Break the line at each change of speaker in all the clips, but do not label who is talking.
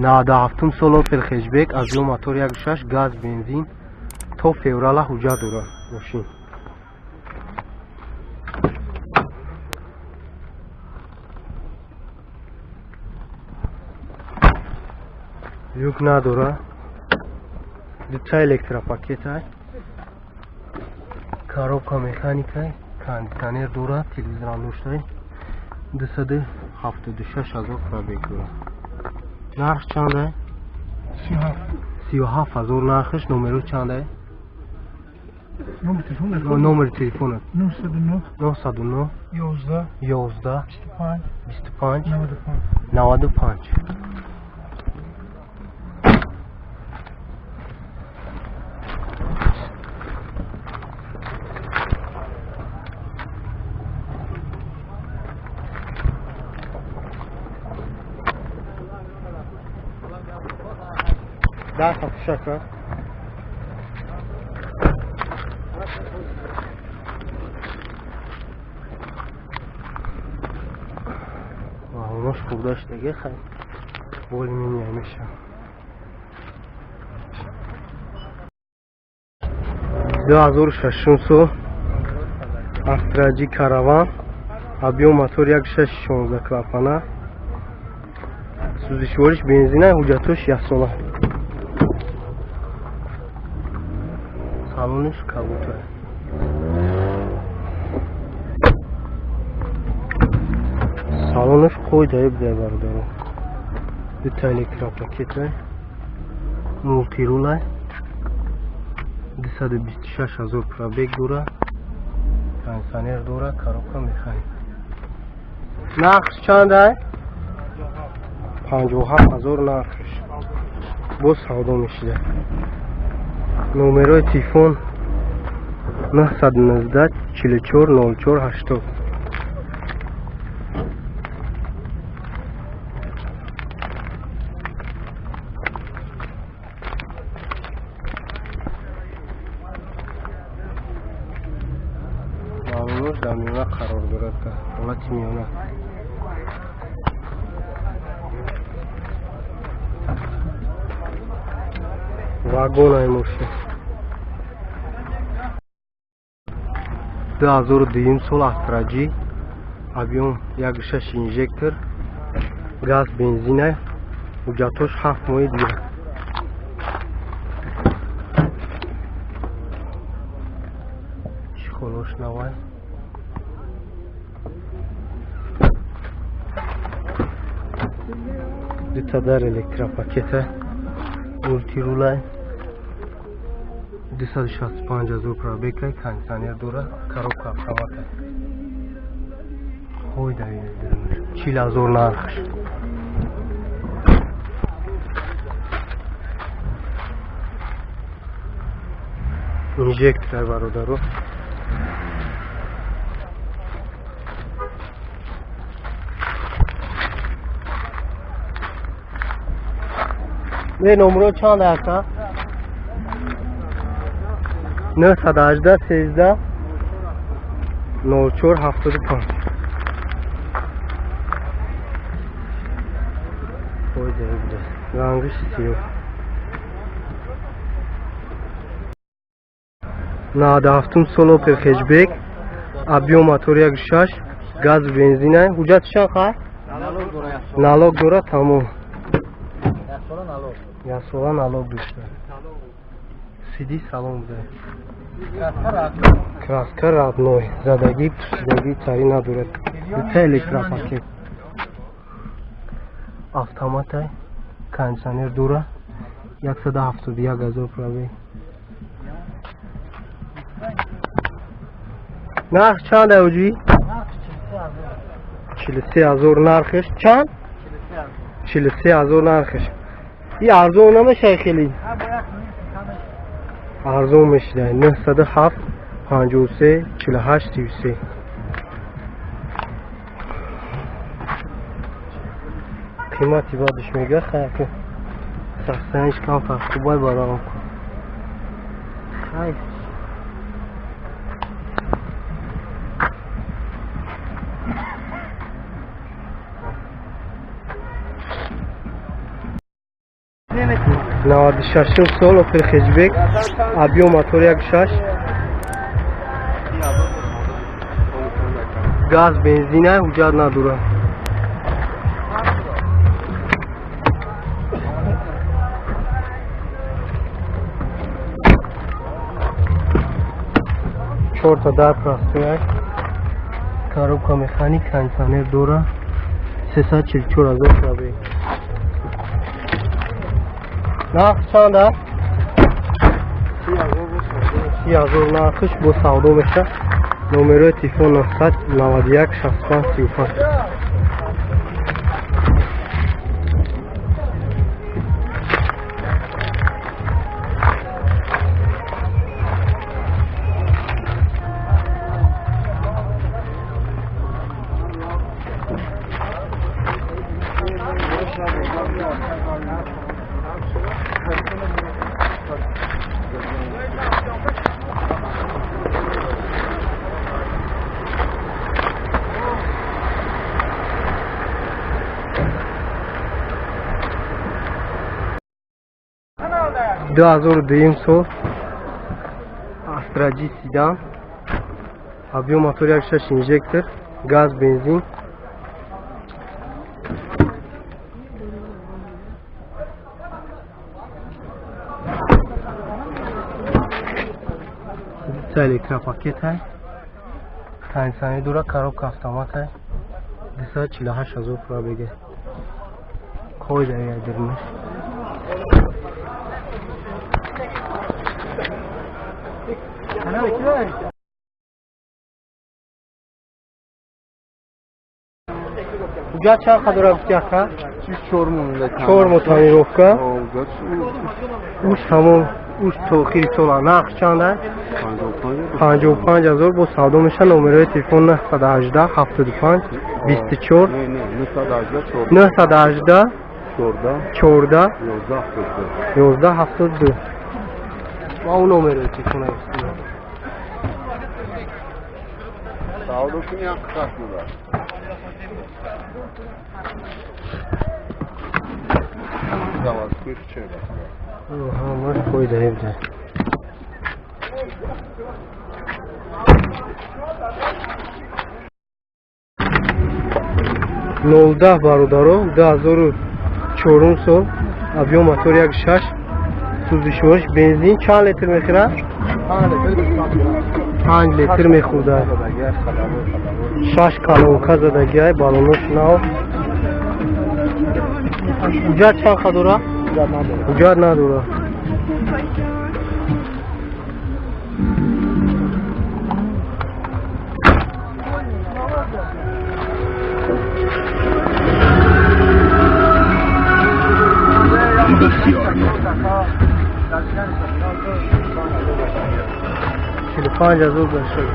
97 сол Opel Hatchback аз ё мотор 1.6 газ бензин то феврала ҳуҷҷат дорад мошин. Люк надора. Дута электропакет, коробка механика, кондиционер дора, телевизорам доштай. 276 ҳазор пробег дора. Нарх чанда? 37 ҳазор нархш. Номеро чанда? Номери телефонат?
909
909
11
11
25
25
95.
95. Дар хапушака. Онош хурдаш деге хай. Более-менее меша. 2006 сол Astra G Caravan, объем мотор 1.6, 16 клапана. Сӯзишвориш бензина, ҳуҷҷатош яксола. Салониш кабута. Салониш қойда буда, бародаро. Дута электропакета, мултирула, 226 ҳазор пробег дора, кондиционер дора, коробка механика. Нархш чанда? 57 ҳазор нархш. Боз савдо мешида. Номерои телефон 919 44 04 80. Маълумот дар миёна қарор дорад, ҳолати миёна. Вагонай мошин. 2002 сол Astra G, объем 1.6 инжектор, газ бензина, ҳуҷҷатош 7 моҳи дигар. Чӣ навай? Дута дар электропакета, мултирулай, 265 ҳазор пробегай, кондиционер дора, коробка автомата. Хойда 40 ҳазор нархш. Инжектор, бародаро. Не номро чанд ака? 918 13 04 75. Қойда буда. Рангиш сиёҳ. 97 сол Opel Hatchback, объем мотор 1.6, газ бензина, ҳуҷҷат чанд хай? Налог дора, тамом. Яксола налог дошта. Сиди салон буда. Краска родной, задагӣ, пусидагӣ тари надорад. Дута электропакет. Автоматай, кондиционер дора, 171 ҳазор пробег. Нарх чанд оҷӣ? 43 ҳазор нархш. Чанд? 43 ҳазор нархш. И арзон намешавад хеле? Арзон мешида. 907 53 48 33. Қимати бадаш мега хай ки сахсаниш камтар хубай барам кун. Хай. 96 сол Opel Hatchback, объем мотор 1.6, газ бензина, ҳуҷҷат надорад. Чорта дар простояк, коробка механик, кондиционер дора, 344 ҳазор рубл. Нарх чанд аст? 30 ҳазор нархш бо савдо мешавад. Номерои телефон 991 65 35. Ду ҳазору дуюм сол Astra J седан, объем мотор 1.6 инжектор, газ бензин. Электропакет ҳай, кондиционер дора, коробка автомат ҳай, 248 ҳазор пура беге. Кой дар ядирнаш. Ҳуҷҷат чанд қадр гуфти ака? 4 моҳ тонировка. Уш тамом, уш то охири сола. Нарх чанд аст? 55 ҳазор бо савдо мешавад. Номерои телефон 918 75 24 918 14 11 72. Ва он номерои телефон аст.
Савдо кунӣ як қисм дорад.
Ҳамаш фоида ебда. Нолдаҳ бародаро, 2004 сол, объем мотор 1.6, сӯзишвориш бензин. Чанд литр мехӯрад? 5 литр мехӯрдад. 6 колонка задагиай, балонош нав. Ҳуҷҷат чанд ха дора? Ҳуҷҷат надора. Чилу панҷ ҳазор бошад.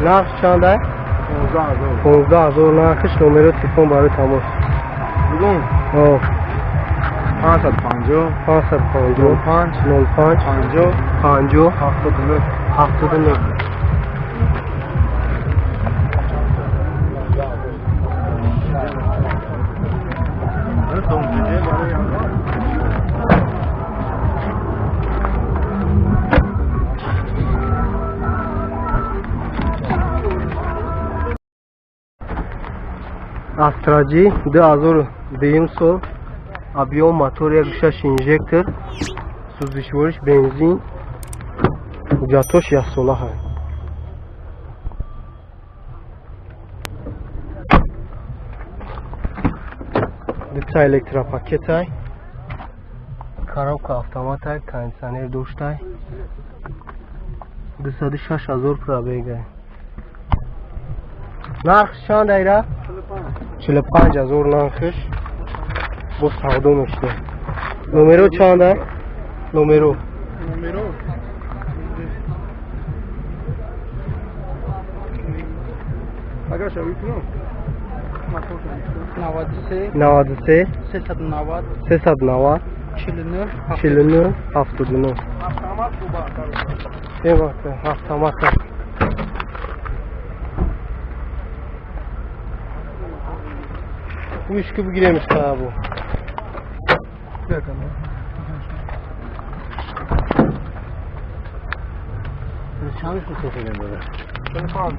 Нарх чанд аст? 15 ҳазор нархш. Номерои телефон барои тамос.
550
550
05
05
50
50
79
79. Astra J 2002 сол, объем мотор 1.6 инжектор, сӯзишвориш бензин, ҳуҷҷатош яксола ҳаст. Дута электропакетай, коробка автоматай, кондиционер доштай, 206 ҳазор пробегай. Нарх чанд айра? 45 ҳазор нархш бо савдо мешавад. Номеро чанд аст? Номеро
93
93
390
390 49 49 79. Се автомат. Ушки бигирем сабу. Чанд сум дора?
45.